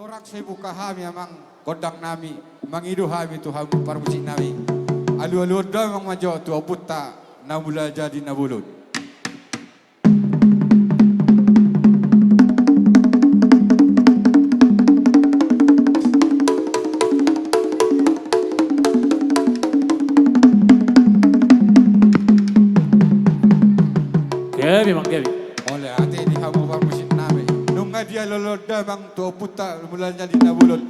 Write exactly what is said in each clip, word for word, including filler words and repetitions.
Horas sai buka hami amang gondang nami, mangido hami tu hamu parmusik nami. Alualuhon damang ma jo tu ompunta na mula jadi na bolon. Gabe amang, gabe. Mauliate di hamu parmusik nami. Nunga dialualuhon damang tu ompunta na mula jadi na bolon.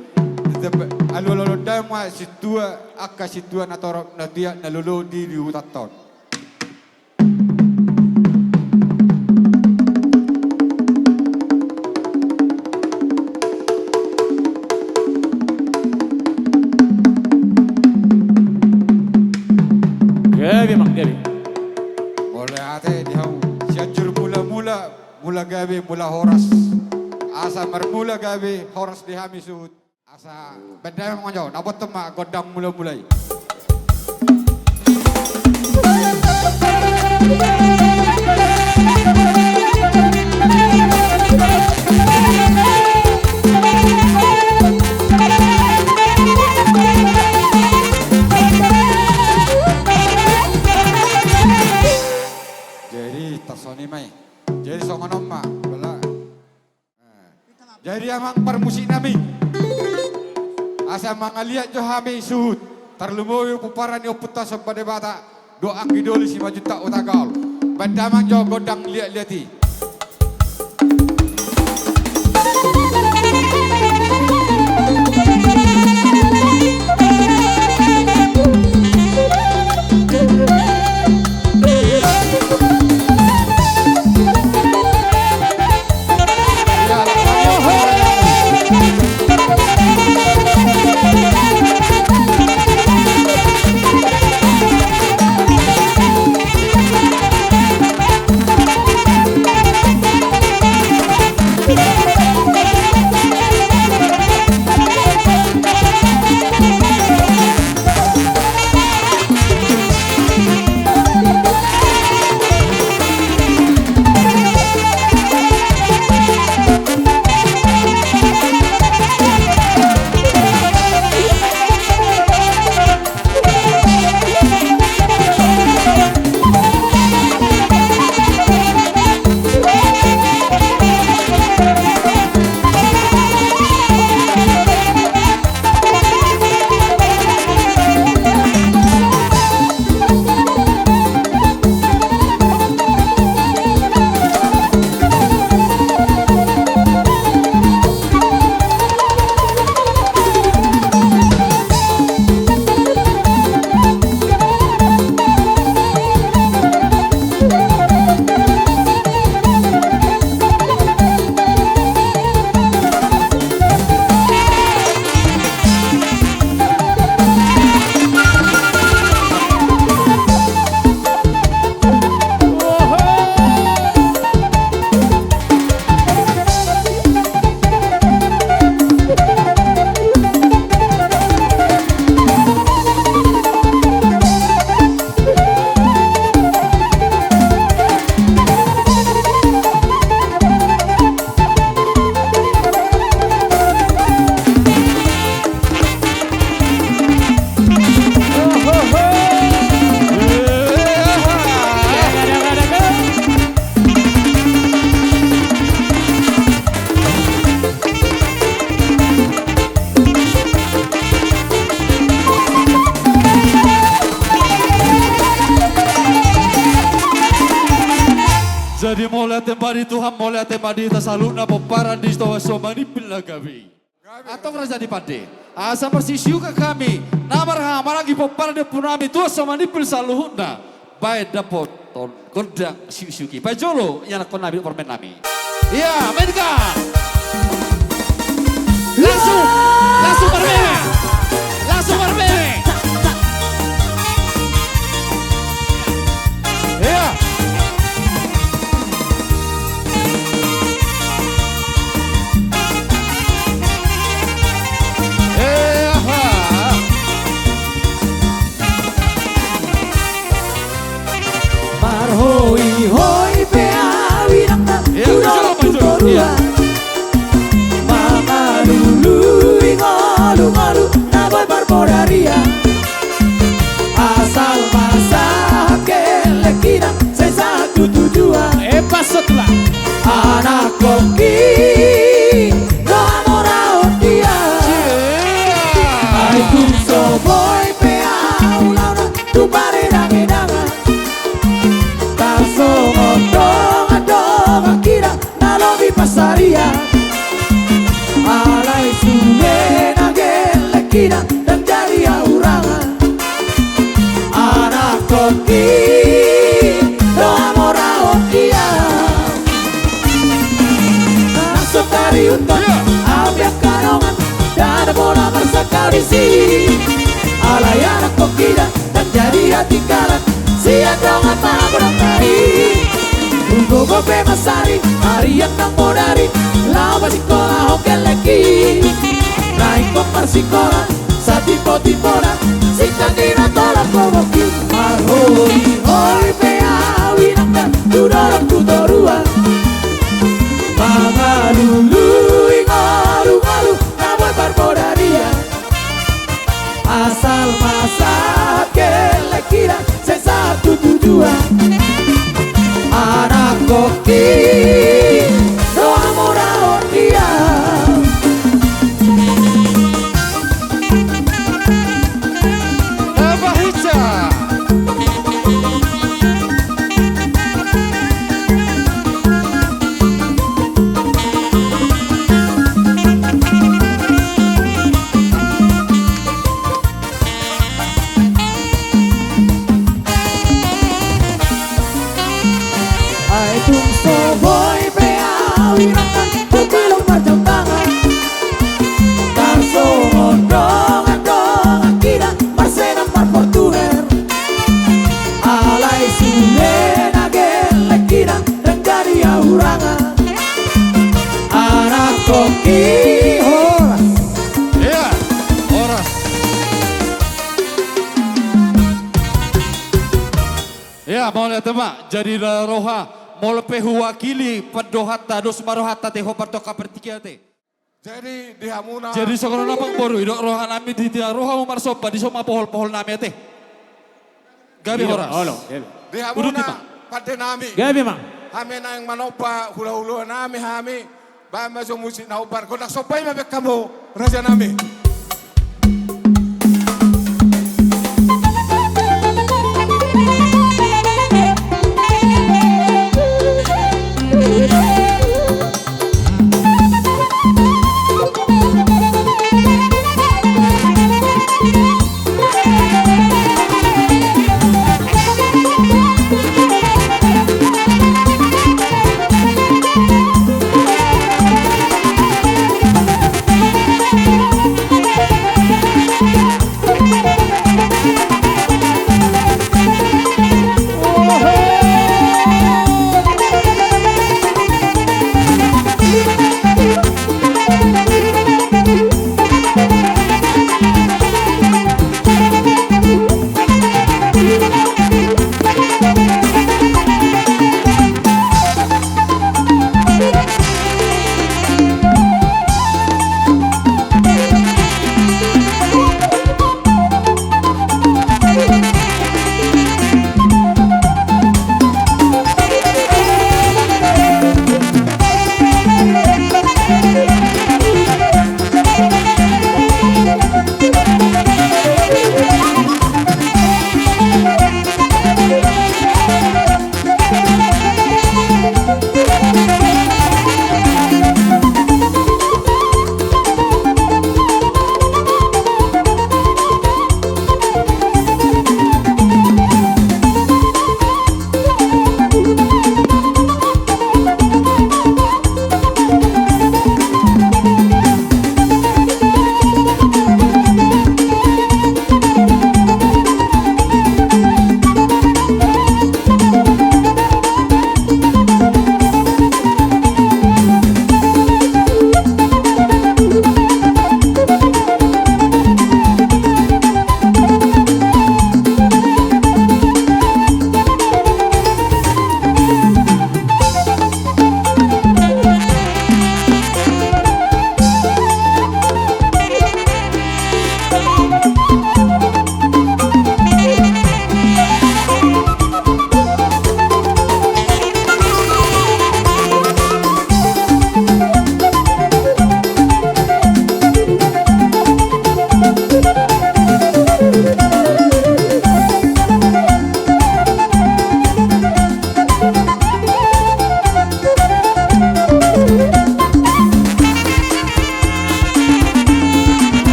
Alualuhon damang ma sintua, angka sintua na torop na tiak na lolo di, di hutanta on. Gabe amang, gabe. Mauliate di hamu. Sianjur mulamula, mula gabe, mula horas. Asa marmula gabe, horas di hami suhut. Asa baen damang ma jo, dapothon ma gondang mulamula i. Jadi tarsongon i ma i. Jadi songon on ma, bala. Jadi amang parmusik nami, asa mangaliat jo hami suhut, tarlumobi pomparan ni ompunta Somba Debata dohot anggi doli Simanjuntak Hutagaol. Baen damang jo gondang liatliat i. Jadi mauliate ma di Tuhan, mauliate ma di hita saluhutna pomparan di Situmorang Somanimpil na gabe i. Antong raja ni pande, asa marsiusiukan hami na marhahamaranggi pomparan ni ompunami Tuan Somanimpil saluhutna. Baen dapothon gondang siusiuk i. Baen jolo ianakhon nami dohot parumaen nami. Ia, mainkan. Langsung, langsung marmeme. Langsung marmeme. Ia. Ia, ha. Marhoihoi pe ahu inang na, ia, tu dolok, tu toruan. Ia. Ngolu-ngolu na boi marmodarian. Asal ma sahat gelek inang, sai sahat tu tujuan. Epa sotula. Anakkon i do hamoraon dia. Ai tung so boi pe au laho na tu paredang-edangan. Tarsongon dongan-dongan hita na lobi pansarian. Alai sulena gelek inang, ndang jadi hahurangan. Anakkon i do hamoraon dia. Nang so tariuthon, iya, au pe angka dongan, ndada pola marsangkal disi. Alai anakkon i da, ndang jadi hatinggalan sian dongan magodang nai. Umgogo pe mansari, arian nang bodari, laho pasingkolahon gelek i. Na ingkon marsingkola, satimbo-timbona, singkat ni na tolap gobok i. Marhori-hori pe au inang da, tu dolok tu toruan. Mangalului ngolu-ngolu na boi marmodarian. Asal ma sahat gelek inang, sai sahat tu tujuan. Anakkon i do hamoraon dia. Apa hica? Ai tung so boi pe au inang da, tu bilong marjambangan. Tarsongon dongan-dongan hita, marsedan marportuner. Alai sulena gelek inang, ndang jadi hahurangan. Anakkon i, horas. Iya, horas. Iya, mauliate ma. Jadi na roha, molo pe huwakili pandohanta, dos ma rohanta ate, hombar tu angka partingkian ate. Jadi di hamuna. Jadi songon on amang boru, didok rohanami di tiang rohamu marsomba, dison ma pohol-pohol nami ate. Gabe, horas. Olo, gabe. Di hamuna pande nami. Gabe, Mang. Hami naeng manomba hula-hula nami hami. Baen ma jo musik na hombar. Gondang somba i ma baen hamu, raja nami.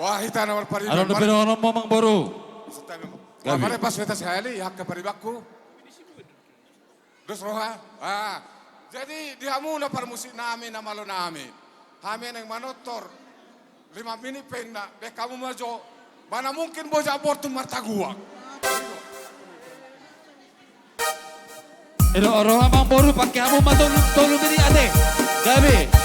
Wah, hita na marpariban. Adong dope dohonon mu, amang boru? Maksud kami, gabe. Wah, mari pas hita sahali, hak kaparibanku. Dos roha. Ah, jadi di hamu na parmusik nami, na malo nami. Hami naeng manortor. Lima minit pe inna, baen hamu ma jo. Mana mungkin Bojang Bortung martaguang. Edo oro amang boru, pake hamu ma tolu, tolu minit ate. Gabe.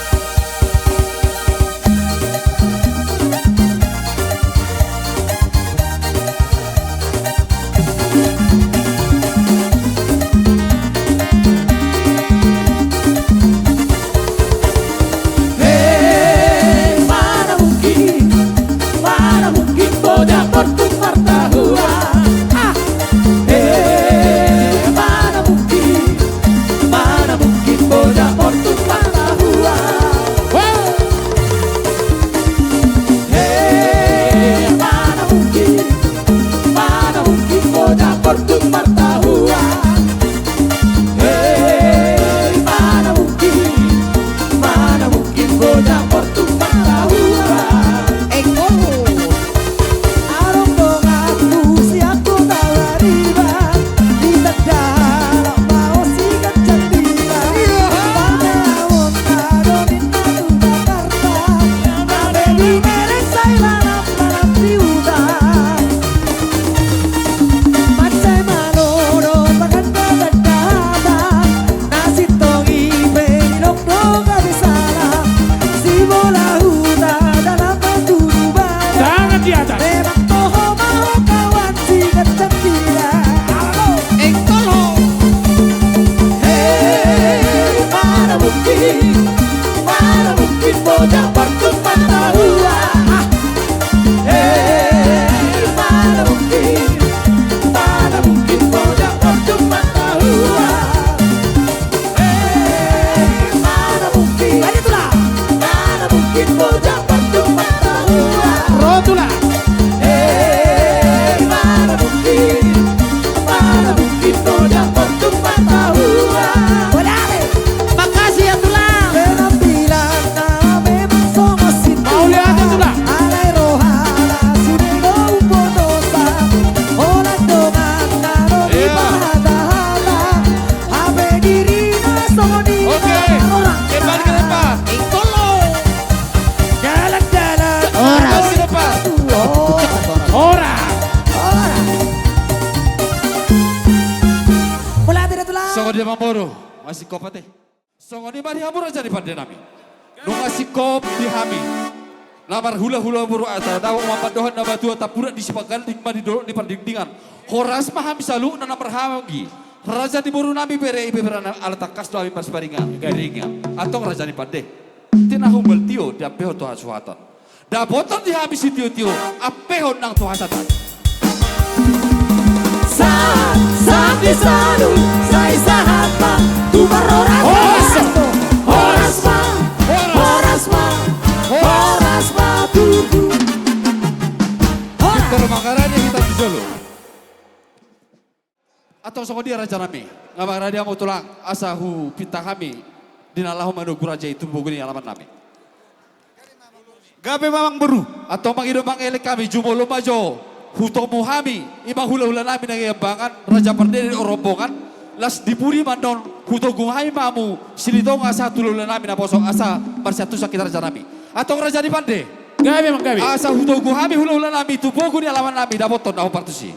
Hei, mana mungkin, mana mungkin Bojang Bortung martaguang. Ah! Hei, mana mungkin, mana mungkin Bojang Bortung martaguang. Wah! Hei, mana mungkin, mana mungkin Bojang Bortung martaguang. Hei, mana mungkin, mana mungkin Bojang Bortung martaguang. Eko. Adong donganku sian Kota Pariban, di tanda laos sian Jandira. Iya. Pake amanta do ninna tu Jakarta. Gabe di Medan sai lalap-lalap di huta. Mansai malo do pangkatahon hata. Na sintong i pe nidok do gabe sala. Sibola huta dalam batu bara. Tangan di atas. Memang toho ma ho kawan sian Jandira. Halo. Engkol ho. Hei, mana mungkin, mana mungkin Bojang Bortung martaguang. Hei, mana mungkin, mana mungkin Bojang Bortung martaguang. Hei, mana mungkin, mana mungkin Bojang Bortung martaguang. Ro tulang. Hei, mana mungkin, mana mungkin Bojang Bortung martaguang. Boleh. Makasih ya, tulang. Penampilanna memang songon sintua. Mauliate, tulang. Alai rohana sude do umbotosa. Holan donganna do, iya, dipahatahata. Hape dirina songon i. Oke. Ora. Kembali ke tempat. Ingkolo. Jalan-jalan. Ora. Kembali ke tempat. Ora. Ora. Ora. Mauliate da, tulang. Songon dia, amang boru. Masih kopat, eh. Songon i ma di hamu raja ni pande nami. Nunga singkop di hami na marhulahula boru asa, dao ma pandohan na matua, tampuran ni Sipanggalling ma di dolok ni Pardingdingan. Horas ma hami saluhutna na marhahamaranggi. Raja ni boru nami, bere i pe bere nami, ala tangkas do hami marsiparingan. Iringan. Antong raja ni pande. Tinahu baltio diampehon tu hasuhaton. Dapotan di hami sitiotio, ampehon nang tu hasatan. Sahat, sahat di saluhut, sai sahat ma tu parhorasan. Horas. Horas ma, horas ma, horas ma tutu. Horas. Pintor mangarade hita tu jolo. Antong songon dia raja nami, nga mangarade hamu tulang, asa hupinta hami di na laho manogu raja i tu pogu ni alaman nami. Gabe ma amang boru. Antong mangido mangelek hami, jumolo ma jo hutomu hami, i ma hulahula nami na Giambangan, raja pardede dohot rombongan, las di pudi ma annon hutogu hami ma hamu Silitonga sahat hulahula nami naposo, asa marsiantusan hita raja nami. Antong raja ni pande. Gabe amang, gabe. Asa hutogu hami hulahula nami tu pogu ni alaman nami, dapotan na hombar tusi.